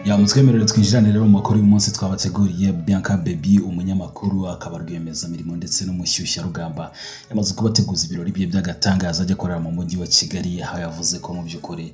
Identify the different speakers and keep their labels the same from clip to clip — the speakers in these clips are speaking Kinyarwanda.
Speaker 1: Ya mutwemerere twinjirane rero mu makuru y'umunsi twabateguriye. Bianca Baby, umunyamakuru akaba rwiyemezamirimo ndetse n'umushyushyarugamba, yamaze kubateguza ibirori bye by'agatangaza ajya akorera mu mujyi wa Kigali, aho yavuze ko mu by'ukuri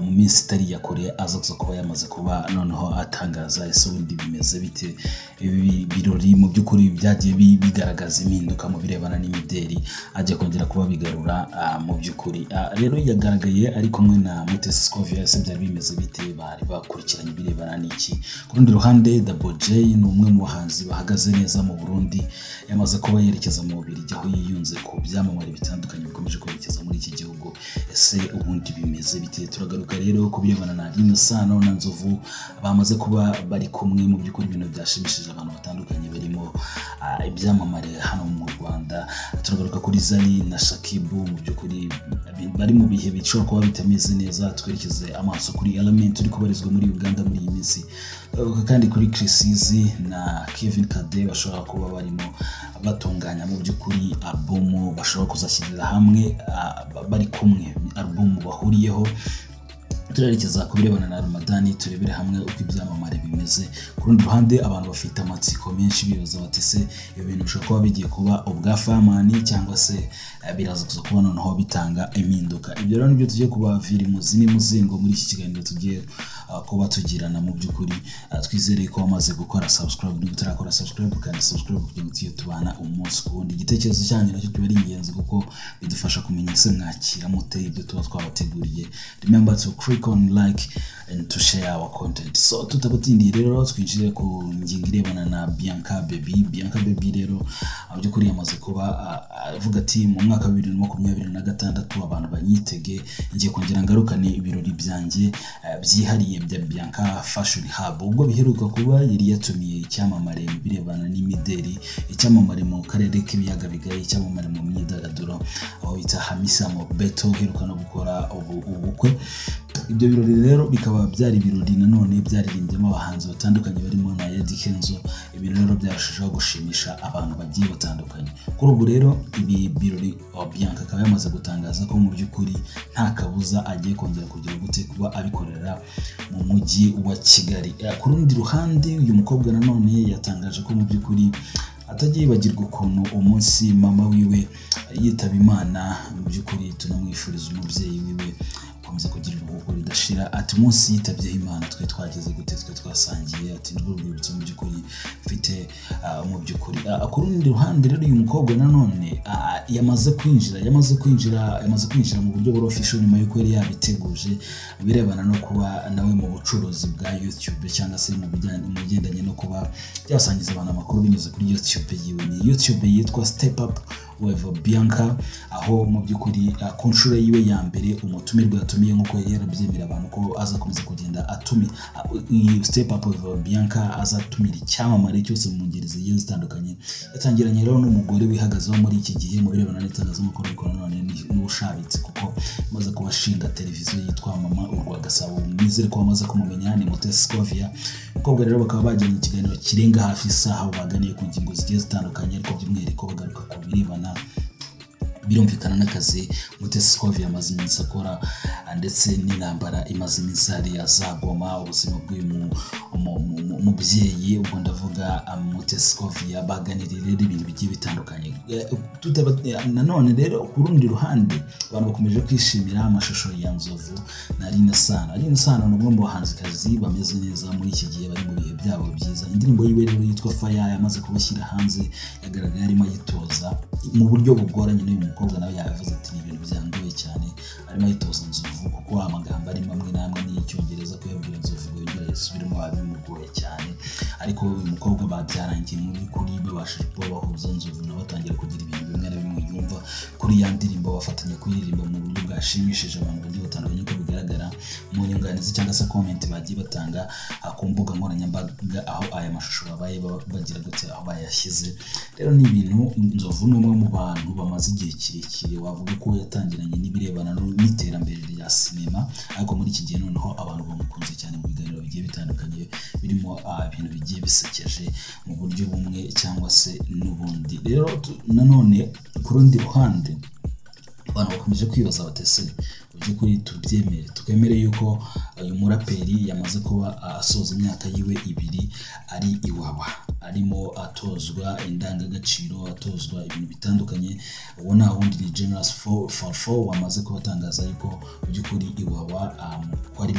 Speaker 1: mu minsi itari ya kure aza kuza kuba yamaze kuba noneho atangaza. Ese ubundi bimeze bite? Ibi birori mu by'ukuri byagiye bigaragaza impinduka mu birebana n'imideri, ajya kongera kuba bigarura mu by'ukuri. Rero yagaragaye ari kumwe na Mutesi Scovia. Ese byari bimeze bite? Bari bakurikiranye ibirebana n'iki? Ku rundi ruhande, Double J ni umwe mu bahanzi bahagaze neza mu Burundi, yamaze kuba yerekeza mu Bubiligi, aho yiyunze ku byamamare bitandukanye bikomeje kwerekeza muri iki gihugu. Ese ubundi bimeze bite? Turagaruka rero ku birebana na Alyn Sano na Nzovu bamaze kuba bari kumwe. Mu by'ukuri ibintu byashimishije abantu batandukanye barimo ibyamamare hano mu Rwanda. Turagaruka kuri Zari na Shakibu, mu by'ukuri bari mu bihe bishobora kuba bitameze neza. Twerekeze amaso kuri Element uri kubarizwa muri Uganda muri iyi minsi. Turagaruka kandi kuri Chriss Eazy na Kevin Kade bashobora kuba barimo batunganya mu by'ukuri album bashobora kuzashyirira hamwe bari kumwe, album bahuriyeho. Turerekeza ku birebana na Ramadani, turebere hamwe uko ibyamamare bimeze. Ku rundi ruhande, abantu bafite amatsiko menshi bibaza bati: "Se ibi bintu bishobora kuba bigiye kuba ubwa Fireman cyangwa se biraza kuza kuba noneho bitanga impinduka?" Ibyo rero nibyo tugiye kubavira imuzi n'imuzingo muri iki kiganiro tugiye kuba tugirana. Mu by'ukuri twizere ko wamaze gukora subscribe. Niba utarakora subscribe, kandi subscribe kugira ngo tujye tubana umunsi ku wundi. Igitekerezo cyanyu nacyo kiba ari ingenzi kuko bidufasha kumenya ese mwakira mute ibyo tuba twabateguriye. Remember to click on like and to share our content. So tutabatindiye rero, twinjire ku ngingo irebana na Bianca Baby. Bianca Baby rero mu by'ukuri yamaze kuba avuga ati: "Mu mwaka wa 2026 abantu banyitege, ngiye kongera ngarukane ibirori byanjye byihariye bya Bianca Fashion Hub." Ubwo biheruka kuba yari yatumiye icyamamare mu birebana n'imideri, icyamamare mu karere k'ibiyaga bigari, icyamamare mu myidagaduro, aho bita Hamisa Mobetto uheruka no gukora ubukwe. Ibyo birori rero bikaba byari ibirori nanone byaririmbyemo abahanzi batandukanye barimo na Eddy Kenzo. Ibintu rero byarushijeho gushimisha abantu bagiye batandukanye. Kuri ubu rero ibi birori, Bianca akaba yamaze gutangaza ko mu by'ukuri nta kabuza agiye kongera kugira gute, kuba abikorera mu mujyi wa Kigali. Ku rundi ruhande, uyu mukobwa nanone yatangaje ko mu by'ukuri atajya yibagirwa ukuntu umunsi mama wiwe yitaba Imana. Mu by'ukuri tunamwifuriza umubyeyi wiwe gukomeza kugira iruhuko ridashira. Ati: "Umunsi yitabyeho Imana twe twageze gute, twe twasangiye." Ati: "Nirwo rwibutso mu by'ukuri mfite." Mu by'ukuri ku rundi ruhande rero, uyu mukobwa nanone yamaze kwinjira mu buryo buri official nyuma y'uko yari yabiteguje mu birebana no kuba nawe mu bucuruzi bwa YouTube cyangwa se mu bigendanye no kuba yasangiza abantu amakuru binyuze kuri YouTube yiwe. Ni YouTube yitwa Step Up with Bianca, aho mu by'ukuri ku nshuro yiwe ya mbere umutumirwa yatumiye, nk'uko yari yarabyemerera abantu ko azakomeza kugenda atumi iyi Step Up with Bianca, azatumira icyamamare cyose mu ngeri zigiye zitandukanye. Yatangiranye rero n'umugore wihagazeho muri iki gihe mu birebana n'itangazamakuru, ariko nanone n'ubushabitsi, kuko amaze kuba ashinga televiziyo yitwa Mama Urwa Gasabo. Nizere ko bamaze kumumenya, ni Mutesi Scovia. Umukobwa rero bakaba bagiranye ikiganiro kirenga hafi isaha, aho baganiye ku ngingo zigiye zitandukanye, ariko by'umwihariko bagaruka ku birebana, birumvikana, n'akazi Mutesi Scovia amaze iminsi akora, ndetse n'intambara imaze iminsi hariya zagoma ubuzima bw'uyu mubyeyi, ubwo ndavuga Mutesi Scovia. Baganiriye rero ibintu bigiye bitandukanye. Nanone rero ku rundi ruhande, abantu bakomeje kwishimira amashusho ya Nzovu na Alyn Sano. Alyn Sano ni umwe mu bahanzikazi bameze neza muri iki gihe, bari mu bihe byabo byiza. Indirimbo yiwe rero yitwa Fire yamaze kubashyira hanze, yagaragaye arimo ayitoza mu buryo bugoranye. N'uyu mukobwa nawe yabivuze ati: "Ni ibintu byangoye cyane." Arimo ayitoza Nzovu kuko amagambo arimo amwe n'amwe n'iy'icyongereza, kuyabwira Nzovu ngo yongere ayisubiremo biba bimugoye cyane. Ariko uyu mukobwa babyarangiye mu by'ukuri babashije kuba bahuza, Nzovu nawe atangira kugira ibintu bimwe na bimwe yumva kuri ya ndirimbo, bafatanya kuyiririmba mu buryo bwashimishije abantu bagiye batandukanye, uko bigaragara mu nyunganizi cyangwa se comment bagiye batanga ku mbuga nkoranyambaga aho aya mashusho babaye bagira gute, aho bayashyize. Rero ni ibintu, Nzovu ni umwe mu bantu bamaze igihe kirekire wavuga ko yatangiranye n'ibirebana n'iterambere rya sinema, ariko muri iki gihe noneho abantu bamukunze cyane mu biganiro bigiye bitandukanye birimo ibintu bigiye bisekeje mu buryo bumwe cyangwa se n'ubundi. Rero nanone ku rundi ruhande, abantu bakomeje kwibaza bati: "Ese Mu by'ukuri tubyemere, twemere yuko uyu muraperi yamaze kuba asoza imyaka yiwe 2 ari Iwawa, arimo atozwa indangagaciro, atozwa ibintu bitandukanye. Uwo nta wundi ni Generous 44 wamaze kubatangaza yuko mu by'ukuri Iwawa ko ari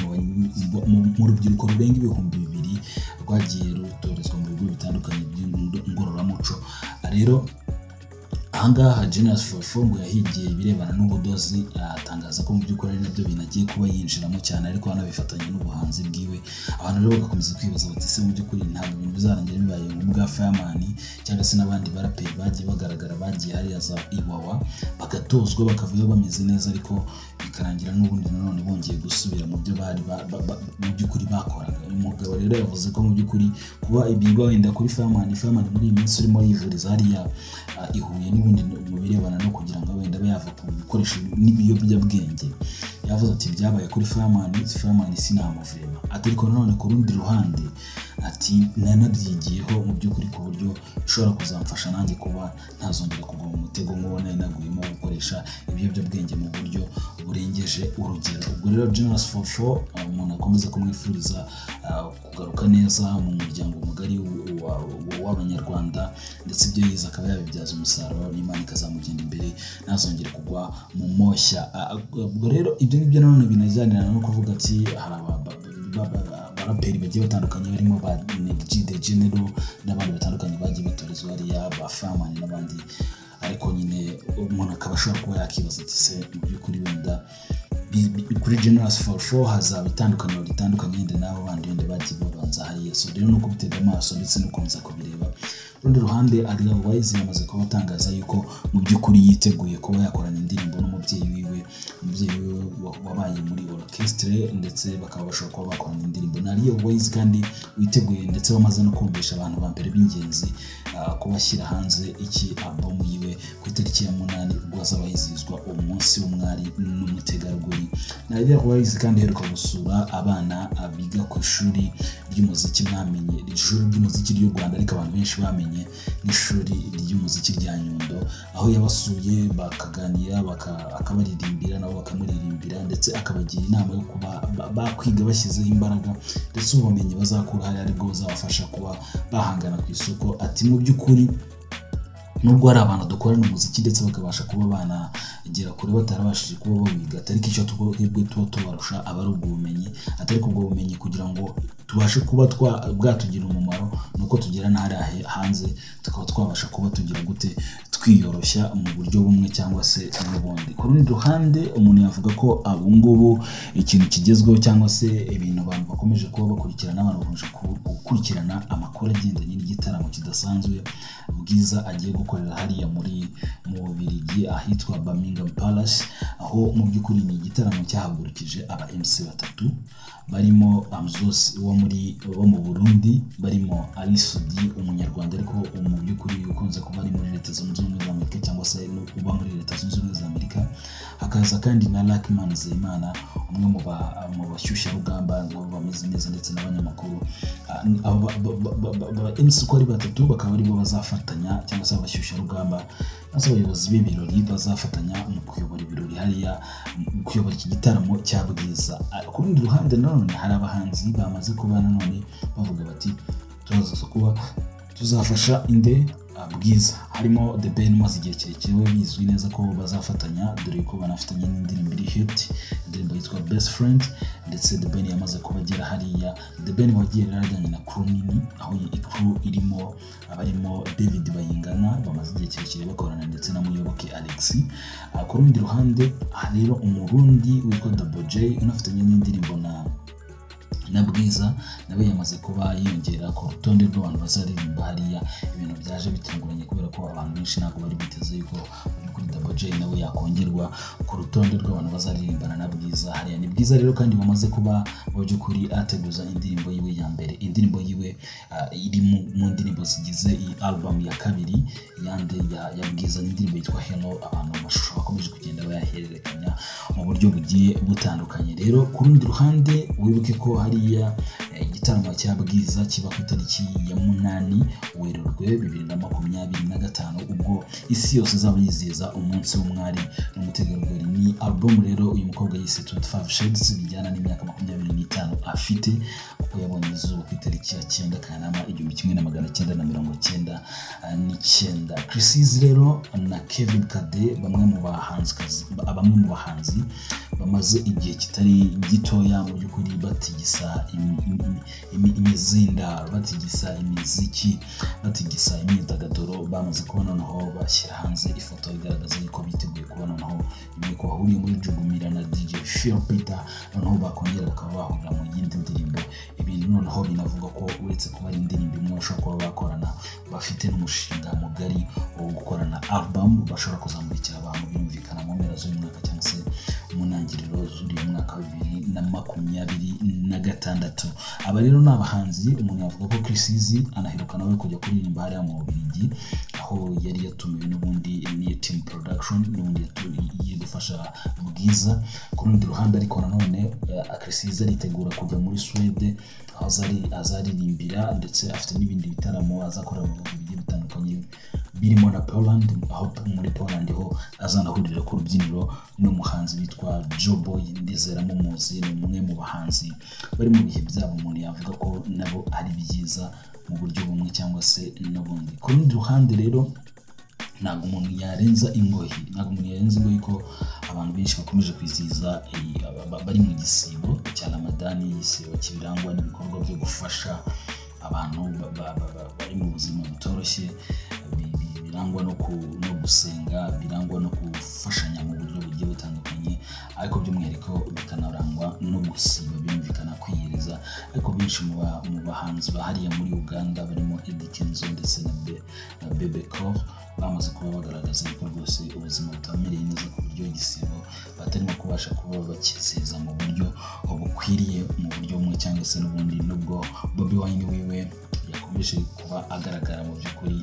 Speaker 1: mu rubyiruko rurenga 2000 rwagiye rutorezwa mu bigo bitandukanye by'ingororamuco. Rero ahangaha Generous 44 ngo yahigiye ibirebana n'ubudozi, atangaza ko mu by'ukuri ari nabyo bintu agiye kuba yinjiramo cyane, ariko anabifatanya n'ubuhanzi bwiwe. Abantu rero bagakomeza kwibaza bati se mu by'ukuri ntabwo ibintu bizarangira bibaye nk'ubwa Fireman cyangwa se n'abandi baraperi bagiye bagaragara bagiye hariya za Iwawa bagatozwa bakavayo bameze neza, ariko bikarangira n'ubundi nanone bongeye gusubira mu byo bari mu by'ukuri bakoraga. Uyu mugabo rero yavuze ko mu by'ukuri kuba ibiba wenda kuri Fireman muri iyi minsi urimo yivuriza hariya i Huye n'ubundi mu birebana no kugira ngo wenda abe yava ku gukoresha n'ibiyobyabwenge, yavuze ati byabaye kuri Fireman sinamuveba. Ati ariko nanone ku rundi ruhande ati nanabyigiyeho mu by'ukuri ku buryo bishobora kuzamfasha nanjye kuba ntazongera kugwa mu mutego nk'uwo nari naguyemo gukoresha ibiyobyabwenge mu buryo burengeje urugero. Ubwo rero Generous 44 umuntu akomeza kumwifuriza kugaruka neza mu muryango mugari w'Abanyarwanda, ndetse ibyo yize akaba yabibyaza umusaruro n'Imana ikazamugenda imbere ntazongere kugwa mu moshya. Ubwo rero ibyo ngibyo nanone binajyanirana no kuvuga ati hari abaraperi bagiye batandukanye barimo ba Neg G The General n'abandi batandukanye bagiye batorezwa hariya ba Fireman n'abandi, ariko nyine umuntu akaba ashobora kuba yakibaza ati se mu by'ukuri wenda kuri Generous 44 hazaba itandukaniro ritandukanye wenda n'abo bandi wenda bagiye babanza hariya. So rero no kubitega amaso ndetse no gukomeza kubireba. Urundi ruhande Ariel Wayz yamaze kuba atangaza yuko mu by'ukuri yiteguye kuba yakorana indirimbo n'umubyeyi wiwe, umubyeyi wiwe wabaye muri orchestre, ndetse bakaba bashobora kuba bakorana indirimbo na Ariel Wayz kandi witeguye, ndetse bamaze no kumvisha abantu ba mbere b'ingenzi kubashyira hanze iki album yiwe ku itariki ya 8 ubwo azaba yizihizwa umunsi w'umwari n'umutegarugori. Na Ariel Wayz kandi aheruka gusura abana biga ku ishuri ry'umuziki mwamenye, ishuri ry'umuziki ry'u Rwanda ariko abantu benshi bamenye n'ishuri ry'umuziki rya Nyundo, aho yabasuye bakaganira, akabaririmbira nabo bakamuririmbira, ndetse akabagira inama yo kuba bakwiga bashyizeho imbaraga, ndetse ubumenyi bazakura hari aribwo buzabafasha kuba bahangana ku isoko. Ati mu by'ukuri nubwo hari abantu dukorana umuziki ndetse bakabasha kuba banagera kure batarabashije kuba bawiga, atari icyo twebwe tuba tubarusha aba ari ubwo bumenyi, atari ubwo bumenyi kugira ngo tubashe kuba bwatugira umumaro nuko tugera n'ahari hanze tukaba twabasha kuba tugira gute twiyoroshya mu buryo bumwe cyangwa se n'ubundi. Ku rundi ruhande umuntu yavuga ko ubu ngubu ikintu kigezweho cyangwa se ibintu abantu bakomeje kuba bakurikirana, abantu bakomeje gukurikirana amakuru agendanye n'igitaramo kidasanzwe Bwiza agiye gukorera hariya muri mu Bubiligi ahitwa Birmingham Palace, aho mu by'ukuri ni igitaramo cyahagurukije aba MC batatu barimo Amzos wo mu Burundi, barimo Ali Sudi umunyarwanda ariko mu by'ukuri ukunze kuba ari muri Leta Zunze Ubumwe za Amerika cyangwa se uba muri Leta Zunze Ubumwe za Amerika, hakaza kandi na Luckman Nzeyimana umwe mu bashyushyarugamba nabo bameze neza ndetse n'abanyamakuru. Aba MC uko ari batatu bakaba aribo bazafatanya cyangwa se abashyushyarugamba maze abayobozi b'ibirori bazafatanya mu kuyobora ibirori hariya, mu kuyobora iki gitaramo cya Bwiza. Ku rundi ruhande nanone hari abahanzi bamaze kuba nanone bavuga bati turaza kuba tuzafasha inde Bwiza, harimo The Ben umaze igihe kirekire we bizwi neza ko bazafatanya, dore ko banafitanye n'indirimbo iri hit, indirimbo yitwa Best Friend, ndetse The Ben yamaze kuba agera hariya. The Ben wagiye rero ajyanye na crew nini, aho iyi crew irimo abarimo David Bayingana bamaze igihe kirekire bakorana ndetse na Muyoboke Alex. Ku rundi ruhande rero umurundi witwa Double J unafitanye n'indirimbo na Bwiza nawe yamaze kuba yiyongera ku rutonde rw'abantu bazaririmba hariya. Ibintu byaje bitunguranye kubera ko abantu benshi ntabwo bari biteze yuko kuri Double J nawe yakongerwa ku rutonde rw'abantu bazaririmbana na Bwiza hariya. Ni Bwiza rero kandi wamaze kuba mu by'ukuri ateguza indirimbo yiwe ya mbere, indirimbo yiwe iri mu ndirimbo zigize iyi album ya kabiri yande ya Bwiza, n'indirimbo yitwa Hello. Abantu amashusho bakomeje kugenda bayahererekanya mu buryo bugiye butandukanye. Rero ku rundi ruhande wibuke ko hari igitaramo Igitaramo cya Bwiza kiba ku itariki ya 8 Werurwe 2025, ubwo isi yose izaba yizihiza umunsi w'umwari n'umutegarugori. Ni album rero uyu mukobwa yise 25 Shades, bijyana n'imyaka 25 afite, kuko yabonye izuba ku itariki ya 9 Kanama 1999. Chriss Eazy rero na Kevin Kade, bamwe mu bahanzi bamaze igihe kitari gitoya mu by'ukuri batigisa imizindaro, batigisa imiziki, batigisa imyidagaduro, bamaze kuba noneho bashyira hanze ifoto igaragaza yuko biteguye kuba noneho nyuma yuko bahuriye muri Jugumira na DJ Phil Peter, noneho bakongera bakaba bahurira mu yindi ndirimbo. Ibintu noneho binavuga ko uretse kuba ari indirimbo imwe bashobora kuba bakorana, bafite n'umushinga mugari wo gukorana album bashobora kuzamurikira abantu, birumvikana mu mpera z'uyu mwaka cyangwa se mu ntangiriro z'uyu mwaka wa 2026. Aba rero ni abahanzi umuntu yavuga ko Chriss Eazy anaheruka nawe kujya kuririmba hariya mu Bubiligi, aho yari yatumiwe n'ubundi n'iyo Team Production n'ubundi igiye gufasha Bwiza. Ku rundi ruhande ariko nanone Chriss Eazy aritegura kujya muri Suwede, aho azaririmbira, ndetse afite n'ibindi bitaramo azakora mu bihugu bigiye bitandukanye birimo na Poland, aho muri Poland ho azanahurira ku rubyiniro n'umuhanzi witwa Joe Boy. Ndizera mumuzi, ni umwe mu bahanzi bari mu bihe byabo umuntu yavuga ko nabo ari byiza mu buryo bumwe cyangwa se n'ubundi. Ku rundi ruhande rero ntabwo umuntu yarenza ingoyi, ko abantu benshi bakomeje kwizihiza bari mu gisibo cya Ramadani, igisibo kibirangwa n'ibikorwa byo gufasha abantu bari mu buzima butoroshye, birangwa no gusenga, birangwa no gufashanya mu buryo bugiye butandukanye, ariko by'umwihariko bikanarangwa no gusiba, birumvikana kwiyiriza. Ariko benshi mu bahanzi bahariya muri Uganda barimo Eddy Kenzo ndetse na Bebe Cool bamaze kuba bagaragaza yuko rwose ubuzima butamereye neza, ku buryo igisibo batarimo kubasha kuba bakizihiza mu buryo bukwiriye, mu buryo bumwe cyangwa se n'ubundi. Nubwo Bobi Wine wiwe yakomeje kuba agaragara mu by'ukuri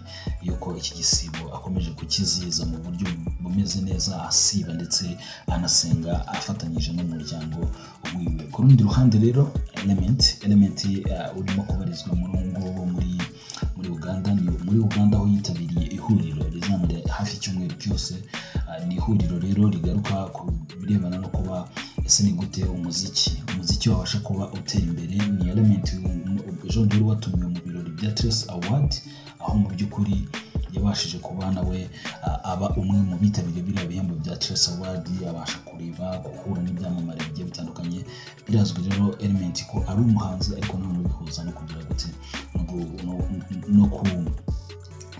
Speaker 1: yuko iki gisibo akomeje kukizihiza mu buryo bumeze neza, asiba ndetse anasenga afatanyije n'umuryango wiwe. Ku rundi ruhande rero Element urimo kubarizwa muri ngubu muri Uganda, ni muri Uganda aho yitabiriye ihuriro rizamara hafi icyumweru cyose. Ni ihuriro rero rigaruka ku birebana no kuba ese ni gute umuziki wabasha kuba utera imbere. Ni Element ejo bundi watumiwe mu birori bya Trace Award, aho mu by'ukuri yabashije kuba nawe aba umwe mu bitabiriye biriya bihembo bya Trace Award, abasha kureba, guhura n'ibyamamare bigiye bitandukanye. Birazwi rero Element ko ari umuhanzi, ariko nanone bihuza no kugira gute no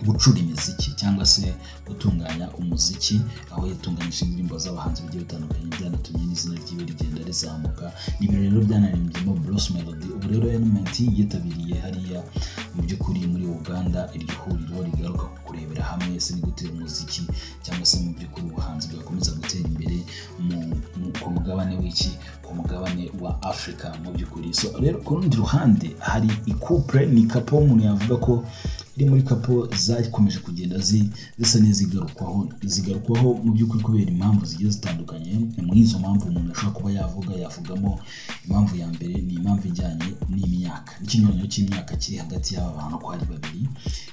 Speaker 1: gucura imiziki cyangwa se gutunganya umuziki, aho yatunganyije indirimbo z'abahanzi bigiye bitandukanye, byanatumye n'izina ryiwe rigenda rizamuka. Ni ibintu rero byanaririmbyemo Bruce Melody. Ubu rero Element yitabiriye hariya mu by'ukuri muri Uganda iryo huriro rigaruka ku kurebera hamwe ese ni gute umuziki cyangwa se mu by'ukuri ubuhanzi bwakomeza gutera imbere ku mugabane w'iki, ku mugabane wa Afurika mu by'ukuri. So rero ku rundi ruhande hari icouple, ni couple umuntu yavuga ko iri muri couple zakomeje kugenda zisa n'izigarukwaho, zigarukwaho mu by'ukuri kubera impamvu zigiye zitandukanye. Muri izo mpamvu umuntu ashobora kuba yavugamo impamvu ya mbere ni impamvu ijyanye n'imyaka, n'ikinyuranyo cy'imyaka kiri hagati y'aba bantu ko ari babiri.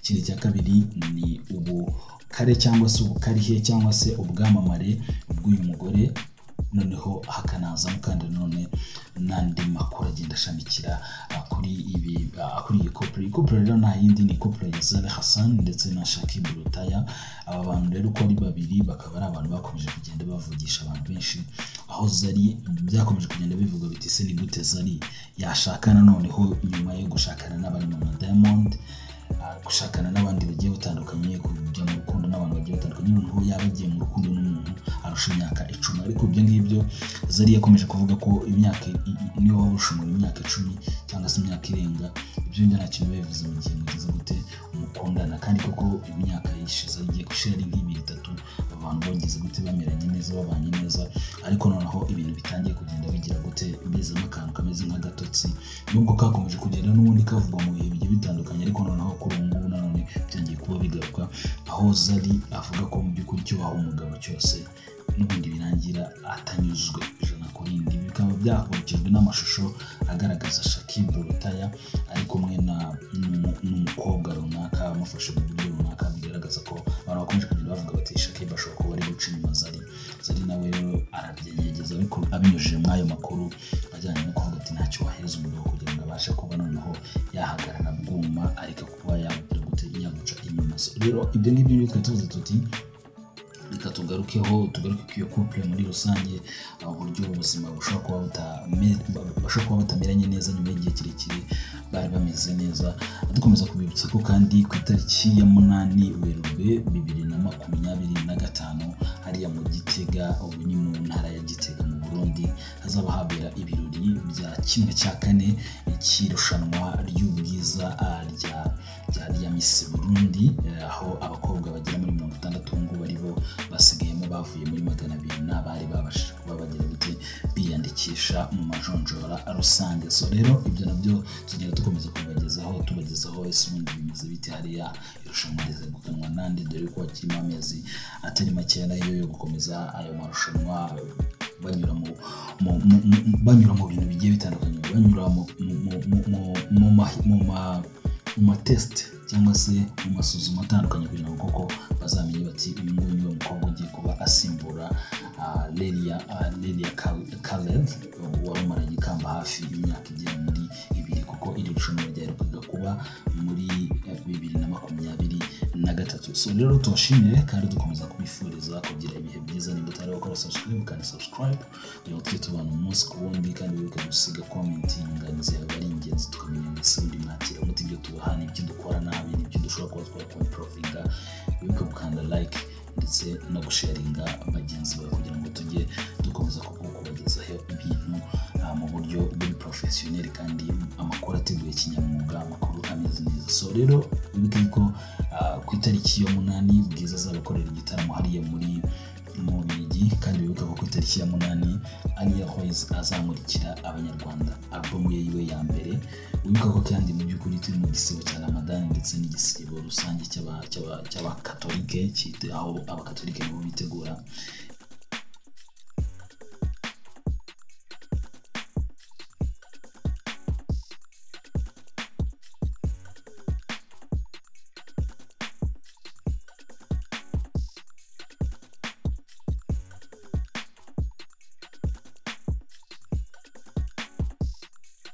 Speaker 1: Ikindi cya kabiri ni ubukare cyangwa se ubukarihe cyangwa se ubwamamare bw'uyu mugore, noneho hakanazamo kandi none n'andi makuru agenda ashamikira kuri ibi, kuri iyi couple. Iyi couple rero nta yindi ni couple ya Zari Hassan ndetse na Shakib Lutaya. Aba bantu rero uko ari babiri bakaba ari abantu bakomeje kugenda bavugisha abantu benshi, aho Zari byakomeje kugenda bivuga biti se ni gute Zari yashakana noneho nyuma yo gushakana n'abarimo na Diamond, gushakana n'abandi bagiye batandukanye, kujya mu rukundo n'abantu bagiye batandukanye, noneho yaba agiye mu rukundo n'umuntu arusha imyaka 10. Ariko ibyo ngibyo Zari yakomeje kuvuga ko imyaka niyo waba urusha umuntu imyaka 10 cyangwa se imyaka irenga, ibyo ngibyo nta kintu bivuze mu gihe mugeze gute mukundana. Kandi koko imyaka yishize igiye gushira ari nk'ibiri itatu, abantu bageze gute bameranye neza, babanye neza, ariko noneho ibintu bitangiye kugenda bigira gute bizamo akantu kameze nk'agatotsi, nubwo kakomeje kugenda n'ubundi kavugwa mu bihe bigiye bitandukanye, ariko noneho kuri ubu ngubu nanone byongeye kuba bigaruka, aho Zari avuga ko mu by'ukuri icyo waha umugabo cyose n'ubundi birangira atanyuzwe 100%. Bikaba byakurikijwe n'amashusho agaragaza Shakib Lutaya ari kumwe n'umukobwa runaka amufashe mu buryo runaka, bigaragaza ko abantu bakomeje kugenda bavuga bati Shakib ashobora kuba ari guca inyuma Zari. Zari nawe rero arabyegeza abinyujije muri ayo makuru ajyanye no kuvuga ati ntacyo wahereza umugabo kugira ngo abashe kuba noneho yahagarara bwuma, ariko kuba yagira gute yaguca inyuma. So rero ibyo ngibyo nibyo twari tuvuze tuti reka tugaruke ku iyo couple muri rusange, uburyo ubuzima bushobora kuba butameranye neza nyuma y'igihe kirekire bari bameze neza. Dukomeza kubibutsa ko kandi ku itariki ya 8 Werurwe 2025 hariya mu Gitega, ubu ni mu ntara ya Gitega mu Burundi, hazaba habera ibirori bya 1/4 cy'irushanwa ry'ubwiza rya Miss Burundi, aho abakobwa bagera muri 60 ngo bari bo basigayemo bavuye muri 200 n'abari babashije kuba bagira gute biyandikisha mu majonjora rusange. So rero ibyo nabyo tugenda dukomeza kubagezaho, tubagezaho ese ubundi bimeze bite hariya, irushanwa rizegukanwa nande, dore ko hakirimo amezi atari make nayo yo gukomeza ayo marushanwa, banyura mu bintu bigiye bitandukanye, banyura mu matest cyangwa se mu masuzuma atandukanye kugira ngo koko bazamenye bati uyu nguyu niwe mukobwa ugiye kuba asimbura Lelia Khaled wari umaranye ikamba hafi imyaka igera muri 2, kuko iri rushanwa ryaherukaga kuba muri 2023. So rero tubashimire kandi dukomeza kubifuriza kugira ibihe byiza. Niba utari wakora subscribe, kandi subscribe kugira ngo tujye tubana umunsi ku wundi, kandi wibuke gusiga comment, inyunganizi yawe ari ingenzi, tukamenya ngo ese ubundi mwakira muti ibyo tubaha, n'ibyo dukora nabi, n'ibyo dushobora kuba twakwimprovinga. Wibuke gukanda like ndetse no gusharinga bagenzi bawe kugira ngo tujye dukomeza kubagezaho ibintu mu buryo buri professionnel kandi amakuru ateguye kinyamwuga, amakuru ameze neza. So rero wibuke ko ku itariki ya 8 Bwiza azabakorera igitaramo hariya muri mu Bubiligi, kandi wibuke ko ku itariki ya 8 Ariel Wayz azamurikira abanyarwanda album ye yiwe ya mbere. Wibuke ko kandi mu by'ukuri turi mu gisibo cya Ramadan ndetse n'igisibo rusange cy'abakatolike, aho abakatolike nibo bitegura